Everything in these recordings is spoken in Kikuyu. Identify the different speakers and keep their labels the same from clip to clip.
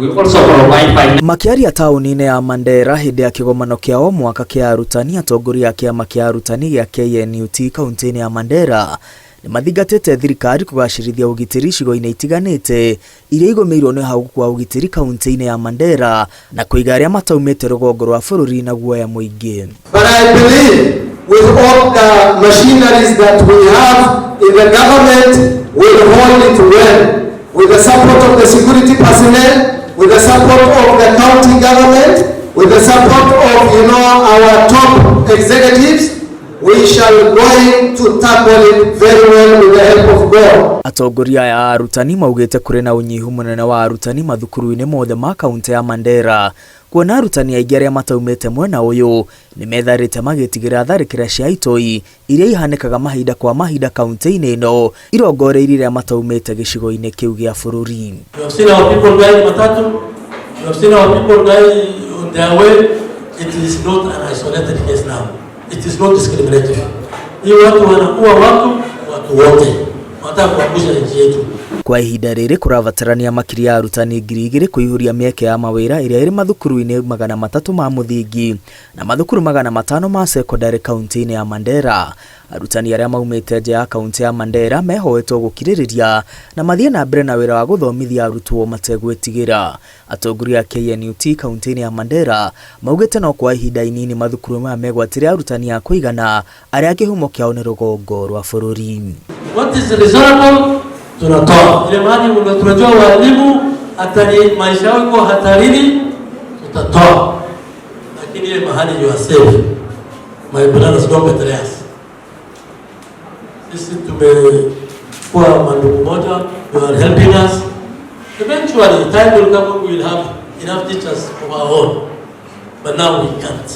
Speaker 1: We also provide finance.
Speaker 2: Makĩaria taũni-inĩ ya Mandera hĩndĩ ya kĩgomano kĩa o mwaka kĩa arutani, atongoria a kĩama kĩa arutani gĩa KNUT kaunti-inĩ ya Mandera nĩ mathingatĩte thirikari kũgacĩrithia ũgitĩri icigo-inĩ itiganĩte iria igũmĩirwo nĩ ũhagũku wa ũgitĩri kaunti-inĩ ya Mandera na kũiga arĩa mataumĩte rũgongo rwa bũrũri na guoya mũingĩ.
Speaker 3: But I believe with all the machineries that we have in the government, we'll hold it well. With the support of the security personnel, with the support of the county government, with the support of our top executives, we shall going to tackle it very well with the help of God.
Speaker 2: Atongoria aya a arutani maugĩte kũrĩ na ũnyihu mũnene wa arutani mathukuru-inĩ mothe ma kaunti ya Mandera, kuona arutani aingĩ arĩa mataumĩte mwena ũyũ nĩ metharĩte magĩtigĩra tharĩkĩra cia itoi iria ihanĩkaga mahinda kwa mahinda kaunti-inĩ ĩno irongoreirie arĩa mataumĩte gĩcigo-inĩ kĩu gĩa bũrũri.
Speaker 4: We have seen our people die in Matatu. We have seen our people die on their way. It is not an isolated case now. It is not discriminative. Hii watu wanaua watu, watu wote. Wanataka kuangusha nchi yetu.
Speaker 2: Kwa ihinda rĩrĩ, kũrabatarania makĩria ya arutani 2000 kũihũria mĩeke ya mawĩra ĩrĩa ĩrĩ mathukuru-inĩ 300 ma mũthingi na mathukuru 500 ma sekondarĩ kaunti-inĩ ya Mandera. Arutani arĩa maumĩte nja ya kaunti ya Mandera mehoetwo gũkirĩrĩria na mathiĩ na mbere na wĩra wa gũthomithia arutwo mategwĩtigĩra. Atongoria a KNUT kaunti-inĩ ya Mandera maugĩte no kwa ihinda inini mathukuru maya megwatĩre arutani a kũigana arĩa kĩhumo kĩao nĩ rũgongo rwa bũrũri.
Speaker 4: What is reasonable tunatoa. Ile mahali tunajua walimu hatari, maisha yao iko hatarini, tutatoa. Lakini ile mahali you are safe, my brothers, don't betray us. Sisi tumekuwa mandugu moja, you are helping us. Eventually, time will come when we will have enough teachers of our own. But now we can't.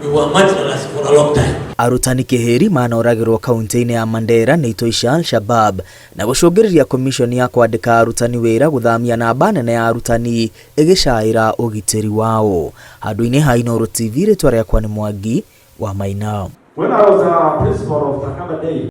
Speaker 4: We were marginalized for a long time.
Speaker 2: Arutani kĩhĩri manoragĩrwo kaunti-inĩ ya Mandera nĩ itoi cia Al-Shabab na gũcũngĩrĩria komishoni ya kwandĩka arutani wĩra gũthamia namba nene ya arutani ĩgĩcaĩra ũgitĩri wao. Handũ-inĩ ha Inooro TV, rĩtwa rĩakwa nĩ Mwangi wa Maina.
Speaker 5: When I was a principal of Takaba Day,